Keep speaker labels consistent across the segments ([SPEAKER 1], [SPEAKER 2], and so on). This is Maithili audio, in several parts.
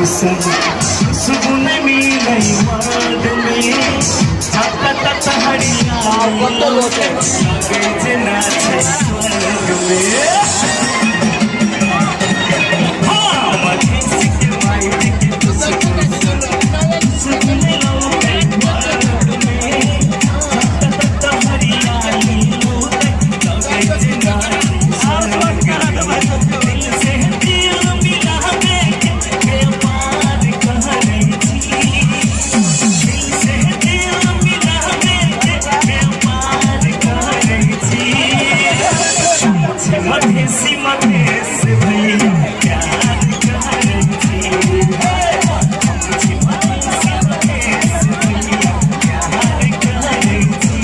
[SPEAKER 1] सन खुशबू नहि मिलै मर्द में जाता तत हरियाली लगे जेना छै स्वर्ग में। हाँ, मधेश के माटी के खुशबू सन खुशबू नहि लौकै मर्द में जाता तत हरियाली लगे जेना छै स्वर्ग में। दिल से दिल मिलावे के व्यापार करै छी, दिल से दिल मिलावे के व्यापार करै छी। मधेसी मधेस भैया प्यार करै छी, मधेसी मधेस भैया प्यार करै छी।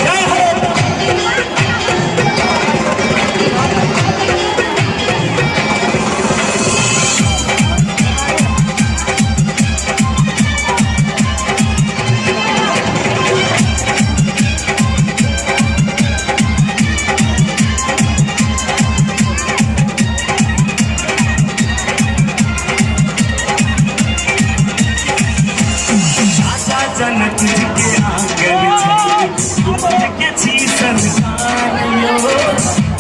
[SPEAKER 1] जय हो। राजा जनक जी के आंगन छै, बुद्ध के छी संतान यो।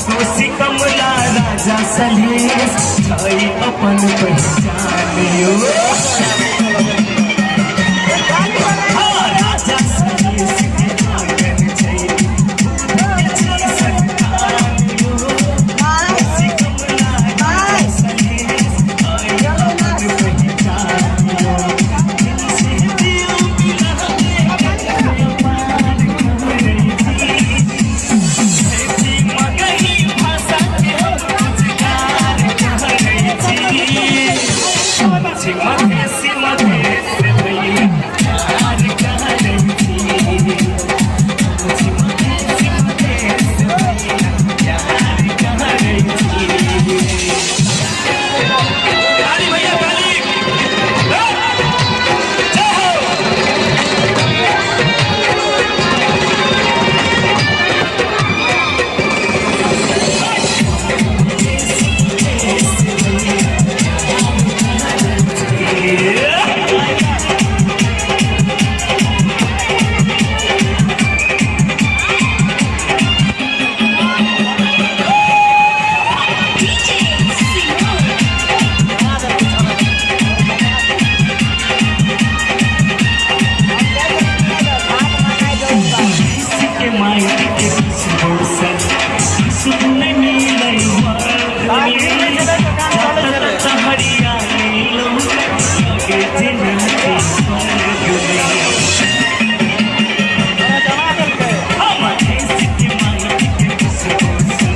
[SPEAKER 1] कोसी कमला राजा सलहेश छै अपन पहचान यो। हाँ, राजा सलहेश के आंगन छै, बुद्ध के छी संतान यो। कोसी कमला राजा सलहेश छै अपन पहचान यो। दिल से दिल मिलावे के व्यापार करै छी। ठेठी मगही भाषा के हम रोजगार करै छी। छी मधेसी मधेस भैया प्यार करै छी। छी मधेसी मधेस भैया प्यार करै छी। ताली भैया, ताली! जय हो।
[SPEAKER 2] DJ Simon.
[SPEAKER 1] के माटी के खुशबू सन खुशबू नहि मिलै मर्द में जाता हरियाली लगे जेना छै स्वर्ग में। हाँ, मधेश के माटी के खुशबू सन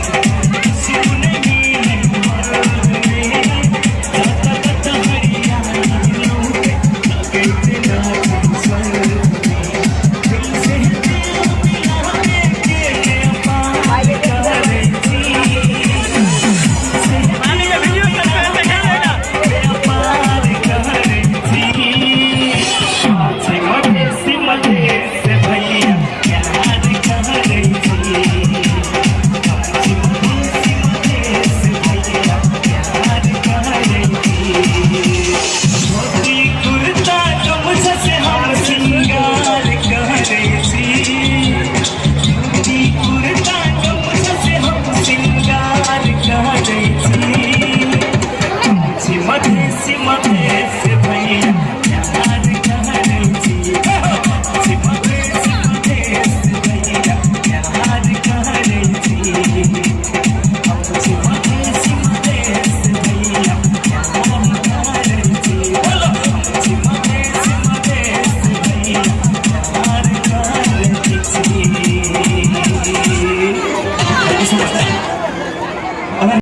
[SPEAKER 1] खुशबू नहि मिलै मर्द में जाता हरियाली लगे जेना छै स्वर्ग में। दिल से दिल मिलावे के व्यापार करै छी। व्यापार करै छी। छी मधेसी मधेस भैया प्यार करै छी। छी मधेसी मधेस भैया प्यार करै छी। धोती कुर्ता गमछा से हम श्रृंगार करै छी। धोती कुर्ता गमछा से हम श्रृंगार करै छी। छी मधेसी मधेस।